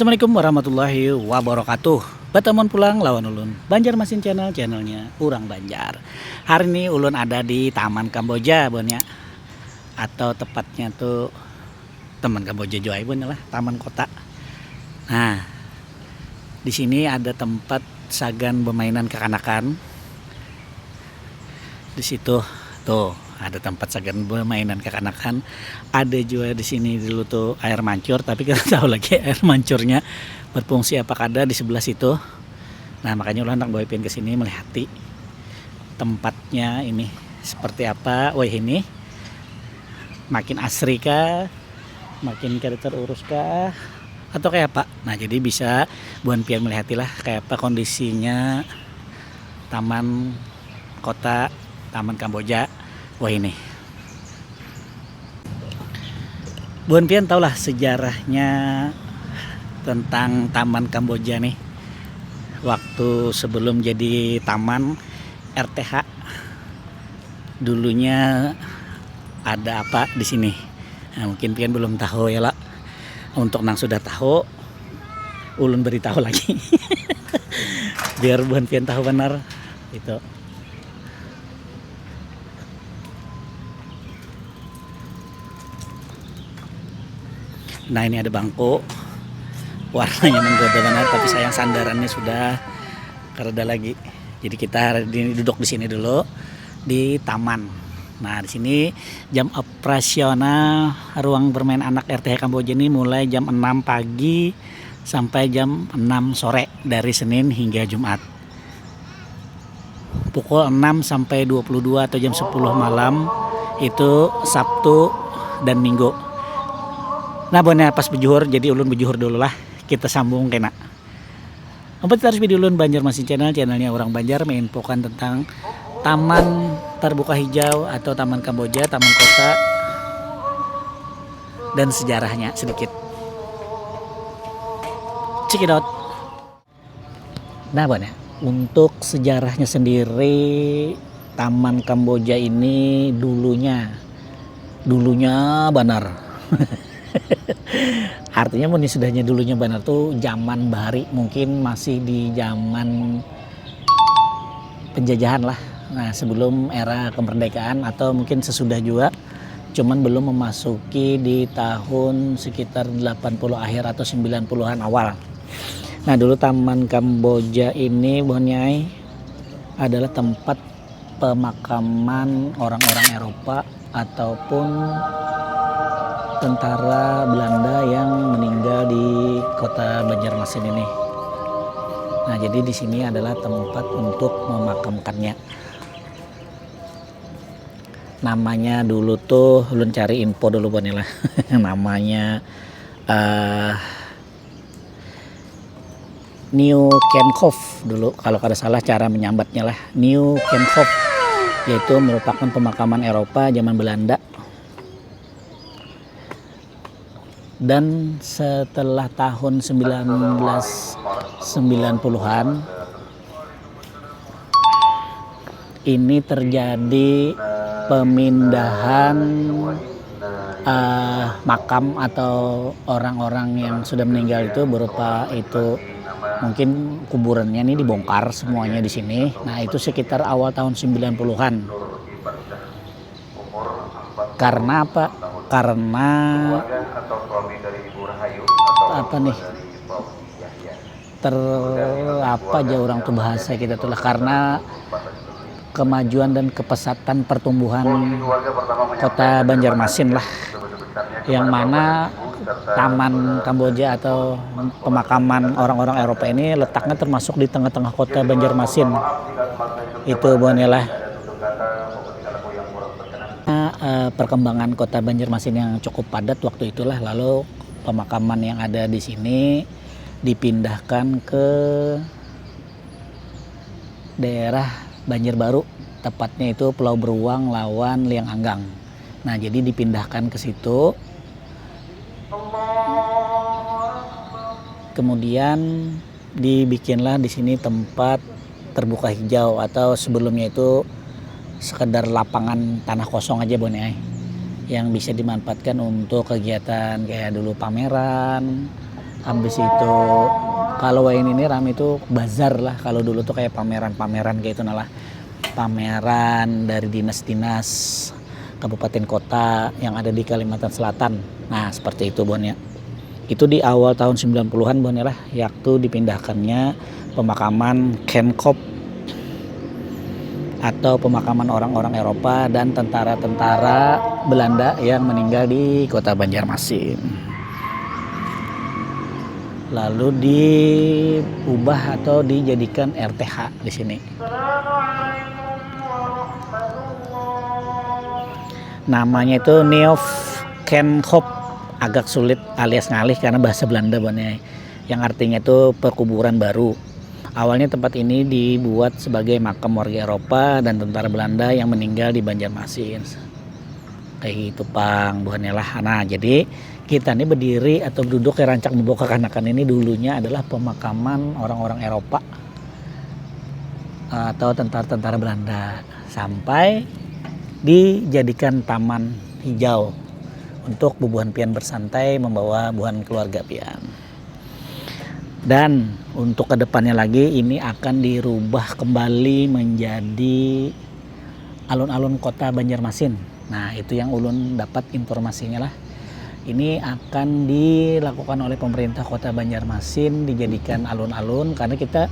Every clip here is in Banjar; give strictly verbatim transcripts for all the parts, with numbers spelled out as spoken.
Assalamualaikum warahmatullahi wabarakatuh. Batamuan pulang lawan ulun, Banjarmasin Channel, channelnya urang Banjar. Hari ini ulun ada di Taman Kamboja, buhannya. Atau tepatnya tuh Taman Kamboja jua ai, buhannya lah, taman kota. Nah, di sini ada tempat sagan bermainan kekanakan. Di situ tuh ada tempat sagan bermainan kekanakan. Ada juga di sini dulu tuh air mancur, tapi kita tahu lagi air mancurnya berfungsi apa kada di sebelah situ. Nah, makanya ulun handak bawa pian ke sini melihati tempatnya ini seperti apa. Wah, ini makin asri kah, makin kada terurus kah, atau kayak apa. Nah, jadi bisa buhan pian melihati lah kayak apa kondisinya taman kota, Taman Kamboja. Wah, ini. Buhan pian tahulah sejarahnya tentang Taman Kamboja nih. Waktu sebelum jadi taman, R T H, dulunya ada apa di sini. Nah, mungkin pian belum tahu ya lah. Untuk nang sudah tahu, ulun beritahu lagi. Biar buhan pian tahu benar itu. Nah, ini ada bangku, warnanya menggoda banget, tapi sayang sandarannya sudah kareda lagi. Jadi kita hari ini duduk di sini dulu di taman. Nah, di sini jam operasional ruang bermain anak R T H Kamboja ini mulai jam enam pagi sampai jam enam sore dari Senin hingga Jumat. Pukul enam sampai dua puluh dua atau jam sepuluh malam, itu Sabtu dan Minggu. Nah, buhannya pas bejuhur, jadi ulun bejuhur dulu lah. Kita sambung kena. Empat terus video ulun Banjarmasin Channel, channelnya orang Banjar, menginfokan tentang taman terbuka hijau atau taman Kamboja, taman kota, dan sejarahnya sedikit. Check it out. Nah, buhannya, untuk sejarahnya sendiri, Taman Kamboja ini dulunya, dulunya banar. Artinya, mun sudahnya dulunya banar tuh zaman bahari, mungkin masih di zaman penjajahan lah. Nah, sebelum era kemerdekaan atau mungkin sesudah juga, cuman belum memasuki di tahun sekitar delapan puluh akhir atau sembilan puluhan awal. Nah, dulu Taman Kamboja ini, buhannya ai, adalah tempat pemakaman orang-orang Eropa ataupun tentara Belanda yang meninggal di kota Banjarmasin ini. Nah, jadi di sini adalah tempat untuk memakamkannya. Namanya dulu tuh, ulun cari info dulu, buhannya lah. Namanya, eh, Nieuw Kenhof dulu, kalau kada salah cara menyambatnya lah, Nieuw Kenhof, yaitu merupakan pemakaman Eropa zaman Belanda. Dan setelah tahun sembilan belas sembilan puluhan, ini terjadi pemindahan, eh, makam atau orang-orang yang sudah meninggal itu, berupa itu mungkin kuburannya ini dibongkar semuanya di sini. Nah, itu sekitar awal tahun sembilan puluhan. Karena apa? Karena apa nih? Ter apa aja orang tuh bahasa kita tuh lah, karena kemajuan dan kepesatan pertumbuhan kota Banjarmasin lah, yang mana Taman Kamboja atau pemakaman orang-orang Eropa ini letaknya termasuk di tengah-tengah kota Banjarmasin. Itu, buhannya lah. Eh, perkembangan kota Banjarmasin yang cukup padat waktu itulah, lalu pemakaman yang ada di sini dipindahkan ke daerah Banjarbaru, tepatnya itu Pulau Beruang lawan Liang Anggang. Nah, jadi dipindahkan ke situ. Kemudian dibikinlah di sini tempat terbuka hijau, atau sebelumnya itu sekedar lapangan tanah kosong aja, buhannya ai, yang bisa dimanfaatkan untuk kegiatan kayak dulu pameran, Habis itu, kalau wayah ini rame itu bazar lah. Kalau dulu tuh kayak pameran-pameran kayak itu nah lah. Pameran dari dinas-dinas kabupaten kota yang ada di Kalimantan Selatan. Nah, seperti itu buhannya. Itu di awal tahun sembilan puluhan buhannya lah, waktu dipindahkannya pemakaman Kenkop atau pemakaman orang-orang Eropa dan tentara-tentara Belanda yang meninggal di kota Banjarmasin. Lalu diubah atau dijadikan R T H di sini. Namanya itu Neuf Kenhop, agak sulit alias ngalih karena bahasa Belanda buhannya, yang artinya itu perkuburan baru. Awalnya tempat ini dibuat sebagai makam warga Eropa dan tentara Belanda yang meninggal di Banjarmasin. Kayak gitu pang buhannya lah. Nah, jadi kita ini berdiri atau duduk kayak rancak membawa kekanakan ini dulunya adalah pemakaman orang-orang Eropa atau tentara-tentara Belanda sampai dijadikan taman hijau untuk bubuhan pian bersantai membawa buhan keluarga pian. Dan untuk kedepannya lagi ini akan dirubah kembali menjadi alun-alun kota Banjarmasin. Nah, itu yang ulun dapat informasinya lah. Ini akan dilakukan oleh pemerintah kota Banjarmasin, dijadikan alun-alun karena kita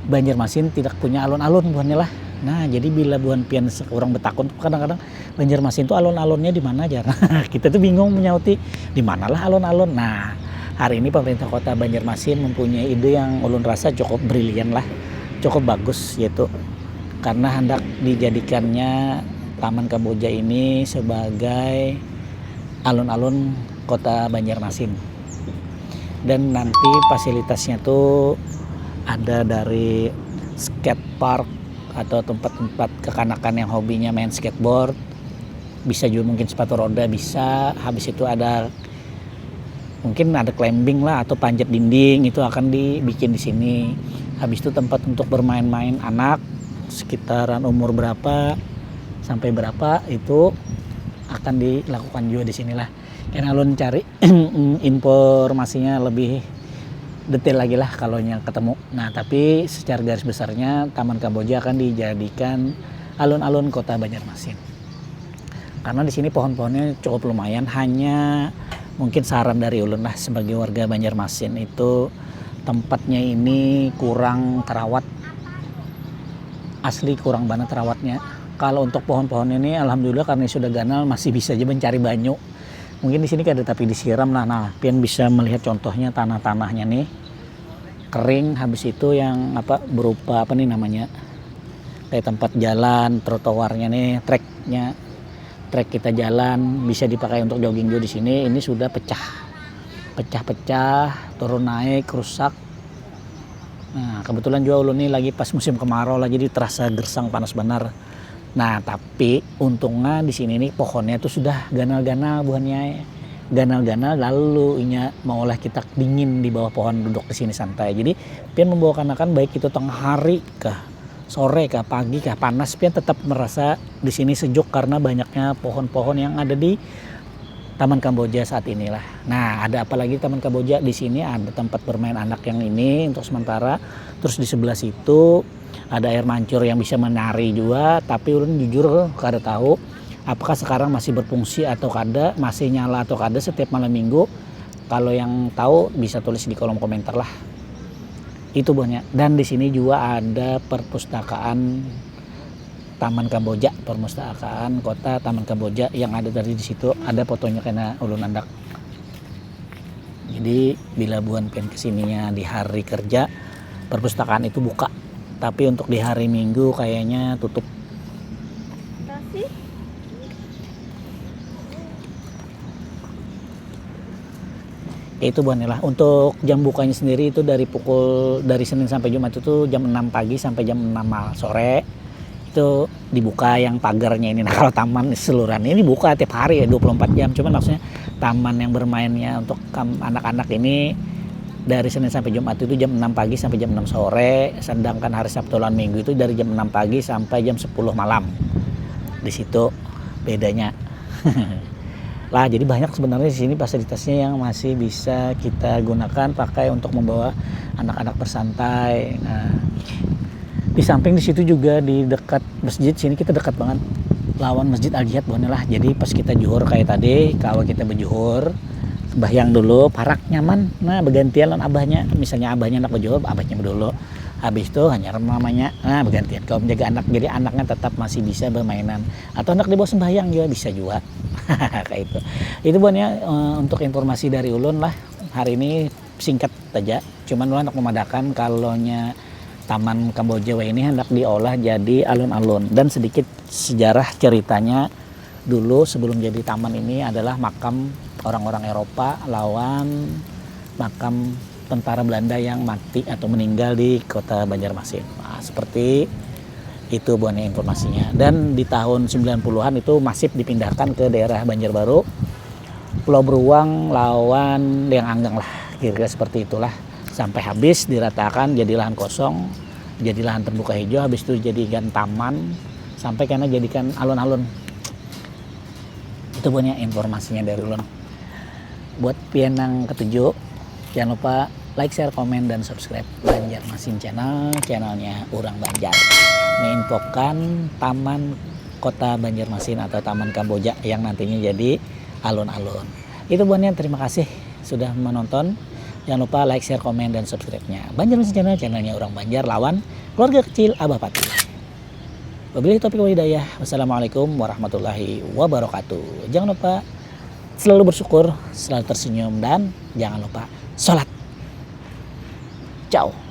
Banjarmasin tidak punya alun-alun buhannya lah. Nah, jadi bila buhan pian sekurang betakun kadang-kadang Banjarmasin tuh alun-alunnya di mana aja. Kita tuh bingung menyauti di manalah alun-alun. Nah, hari ini pemerintah kota Banjarmasin mempunyai ide yang ulun rasa cukup brilian lah, cukup bagus yaitu karena hendak dijadikannya Taman Kamboja ini sebagai alun-alun kota Banjarmasin. Dan nanti fasilitasnya tuh ada dari skate park atau tempat-tempat kekanakan yang hobinya main skateboard, bisa juga mungkin sepatu roda bisa. Habis itu ada mungkin ada climbing lah atau panjat dinding, itu akan dibikin di sini. Habis itu tempat untuk bermain-main anak sekitaran umur berapa sampai berapa itu akan dilakukan juga di sinilah. Karena ulun cari informasinya lebih detail lagi lah kalau yang ketemu. Nah, tapi secara garis besarnya Taman Kamboja akan dijadikan alun-alun kota Banjarmasin. Karena di sini pohon-pohonnya cukup lumayan, hanya mungkin saran dari ulun lah sebagai warga Banjarmasin itu tempatnya ini kurang terawat, asli kurang banget terawatnya. Kalau untuk pohon-pohon ini alhamdulillah karena sudah ganal masih bisa aja mencari banyu. Mungkin di sini kada tapi disiram lah. Nah, pian bisa melihat contohnya tanah-tanahnya nih kering, habis itu yang apa berupa apa nih namanya kayak tempat jalan trotoarnya nih, treknya, trek kita jalan bisa dipakai untuk jogging juga di sini. Ini sudah pecah, pecah-pecah, turun naik, rusak. Nah, kebetulan juga ulun nih lagi pas musim kemarau lah, jadi terasa gersang panas benar. Nah, tapi untungnya di sini nih pohonnya tuh sudah ganal-ganal buhannya, ganal-ganal lalu inya maulah kita dingin di bawah pohon, duduk di sini santai. Jadi pian membawa kanakan baik itu tengah hari kah, sore kah, pagi kah, panas, pian tetap merasa di sini sejuk karena banyaknya pohon-pohon yang ada di Taman Kamboja saat inilah. Nah, ada apa lagi Taman Kamboja? Di sini ada tempat bermain anak yang ini untuk sementara. Terus di sebelah situ ada air mancur yang bisa menari juga, tapi ulun jujur kada tahu apakah sekarang masih berfungsi atau kada, masih nyala atau kada setiap malam minggu. Kalau yang tahu bisa tulis di kolom komentar lah. Itu buhannya. Dan di sini juga ada perpustakaan Taman Kamboja, perpustakaan kota Taman Kamboja yang ada tadi di situ, ada fotonya kena ulun andak. Jadi bila buhan pian kesininya di hari kerja, perpustakaan itu buka. Tapi untuk di hari Minggu kayaknya tutup. Kasih. Itu buhannya lah. Untuk jam bukanya sendiri itu dari pukul dari Senin sampai Jumat itu jam enam pagi sampai jam enam mal- sore. Itu dibuka yang pagarnya ini. Nah, kalau taman seluruhan ini buka tiap hari ya dua puluh empat jam. Cuman maksudnya taman yang bermainnya untuk kam- anak-anak ini dari Senin sampai Jumat itu jam enam pagi sampai jam enam sore, sedangkan hari Sabtu lawan Minggu itu dari jam enam pagi sampai jam sepuluh malam. Di situ bedanya. Lah, jadi banyak sebenarnya di sini fasilitasnya yang masih bisa kita gunakan, pakai untuk membawa anak-anak bersantai. Nah, di samping di situ juga di dekat masjid sini, kita dekat banget lawan Masjid Al Jihad buhannya lah. Jadi pas kita juhur kayak tadi, kalau kita berjuhur, sembahyang dulu, parak nyaman. Nah, bergantian lawan abahnya. Misalnya abahnya anak berjuhur, abahnya dulu. Habis itu hanya mamanya. Nah, bergantian. Kalau menjaga anak, jadi anaknya tetap masih bisa bermainan. Atau anak dibawa sembahyang juga bisa juga. Kayak itu. Itu buhannya eh, untuk informasi dari ulun lah. Hari ini singkat saja. Cuman ulun hendak memadakan kalau nya Taman Kamboja ini hendak diolah jadi alun-alun. Dan sedikit sejarah ceritanya, dulu sebelum jadi taman ini adalah makam orang-orang Eropa lawan makam tentara Belanda yang mati atau meninggal di kota Banjarmasin. Nah, seperti itu buhannya informasinya. Dan di tahun sembilan puluhan itu masif dipindahkan ke daerah Banjarbaru, Pulau Beruang lawan Liang Anggang lah, kira-kira seperti itulah. Sampai habis diratakan jadi lahan kosong, jadi lahan terbuka hijau, habis itu jadikan taman, sampai kena jadikan alun-alun. Itu buhannya informasinya dari ulun. Buat pian yang ketuju, jangan lupa like, share, komen, dan subscribe Banjarmasin Channel, channelnya orang Banjar. Menginfokan Taman Kota Banjarmasin atau Taman Kamboja yang nantinya jadi alun-alun. Itu buhannya, terima kasih sudah menonton. Jangan lupa like, share, komen, dan subscribe-nya. Banjarmasin Channel, channelnya orang Banjar lawan keluarga kecil Abah Patih. Wabillahi taufiq wal hidayah. Wassalamualaikum warahmatullahi wabarakatuh. Jangan lupa selalu bersyukur, selalu tersenyum, dan jangan lupa sholat. Ciao.